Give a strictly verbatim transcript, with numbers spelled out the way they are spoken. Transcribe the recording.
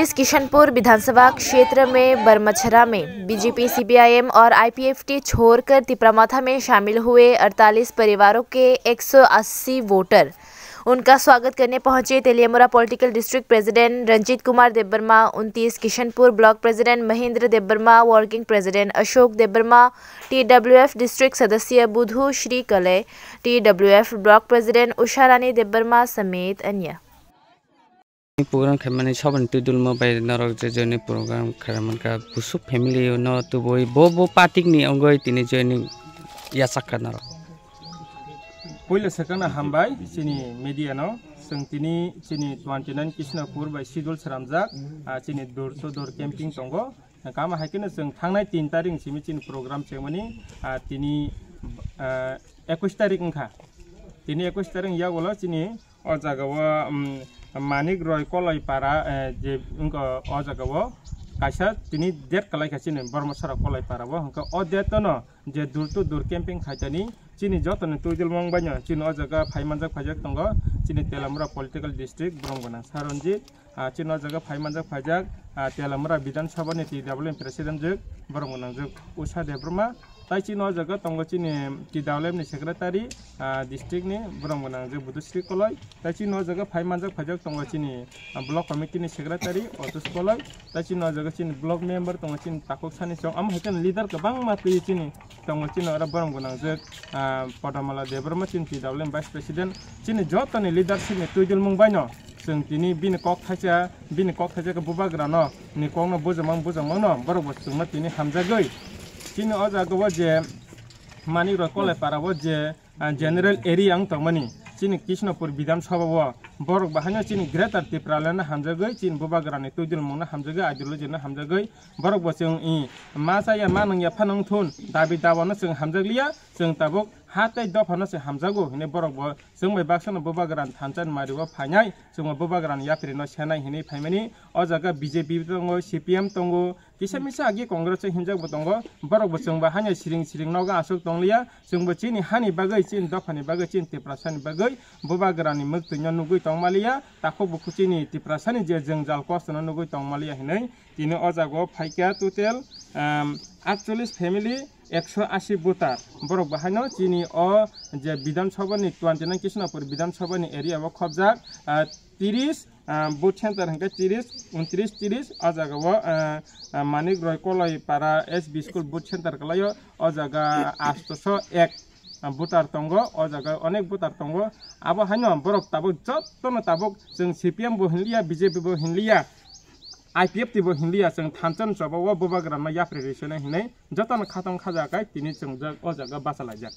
इस किशनपुर विधानसभा क्षेत्र में बरमछरा में बीजेपी, सीपीआईएम और आईपीएफटी छोड़कर तिपरा माथा में शामिल हुए अड़तालीस परिवारों के एक सौ अस्सी वोटर उनका स्वागत करने पहुंचे Teliamura political district president Ranjit Kumar Debbarma, उनतीस Kishanpur block president Mahendra Debbarma, working president Ashok Debbarma, TWF district सदस्य Budhu Shri Kale, TWF block president Usha Rani Debbarma समेत अन्य। Program khaimani saboni twi dulmo bai norok je joini program khaimani kha busuk family no tubui bo bo party ni ongoi tini joini yachak kha norok. Puila swkangna hambai chini media no, chwng tini chini twenty nine Krishnapur bai schedule sramjak, ah, chini door to door camping tongo. Kama hai kheno chwng thangnai tin tarik simi chini program chengmani, ah, tini, ah, ekush tarik wngkha. Tini ekush tarik yagulo chini o jaga o, um, Manik Roy Koloi para, eh, je wngkha o jaga o kaisa tini date kwlai kha chini Bormosora Koloi para o, hwnkhe o date no je door to door camping khaitani chini joto ni twi dulmung bai no chini o jaga phai manjak phaijak tongo chini Telamura political district borok gwnang Saranjit. Ah, chini o jaga phai manjak phaijak, ah, Telamura Bidhan Sabha ni T W M president jwk, borok gwnang jwk Usha Debbarma. Tai chini o jaga tongo chini T W M ni secretary, ah, district ni borok gwnang jwk Budusri Koloi. Tai chini o jaga phai manjak phaijak tongo chini, ah, block committee ni secretary Otus Koloi. Tai chini o jaga chini block member tongo chini takhuk sani chong. Amo hai kheno leader kwbangma twi chini tongo chini oro borok gwnang jwk, ah, Podomala Debbarma chini T W M vice president. Chini joto ni leadership ni twi dulmung bai no. Chwng tini bini kok thaisa, bini kok thaisa khe bubagra no, ni kok no bujamang bujamang no, borok bo chwngno tini hamjagwi. Chini o jaga o je Manik Roy Kolai para o je, ah, general area wng tongmani, chini Krishnapur Bidhan Sabha o, borok bo haino chini Greater Tipraland no hamjagwi, chini bubagra ni twi dulmung no hamjagwi, ideology no hamjagwi, borok bo chwng i ma chaya ma nungya phano wngthun, dabi dawa no chwng hamjakliya, chwng tabuk ha tei dopha no se hamjago hinwi borok bo chwng bai baksa no bubagra ni thansa ni mari o phainai, chwng bo bubagra ni yapri no senai hinwi phaimani. O jaga B J P tongo, C P M tongo, kisa misa agi Congress o hinjak bo tongo, borok bo chwng bai hanya siring siring nogo aswk tongliya, chwng bo chini hani bagwi, chini dopha ni bagwi, chini Tiprasa ni bagwi bubagra ni mwktwi no nugwi tongmaliya, takhuk bukhuk chini Tiprasa ni je jwngjal kosto no nugwi tongmaliya hinwi tini o jaga o phaikha total, um, aatchollish family, ekso asi voter. Borok bo haino chini o je Bidhan Sabha ni twenty nine Krishnapur Bidhan Sabha ni area o khobjak, ah, tiris, ah, vote center hwnkhe tiris, untris, tiris, o jaga o, ah, ah, Manik Roy Koloi para S B school vote center kwlaio, o jaga astoso ek, ah, voter tongo, o jaga onek voter tongo. Abo haino borok tabuk jottono tabuk chwng C P M bo hinliya, B J P bo hinliya, I P F T bo hinliya, chwng thansa ni choba o bubagra no yapri rwi sene hinwi jotono khatong khajakai tini chwngjak o jaga bachalaijak.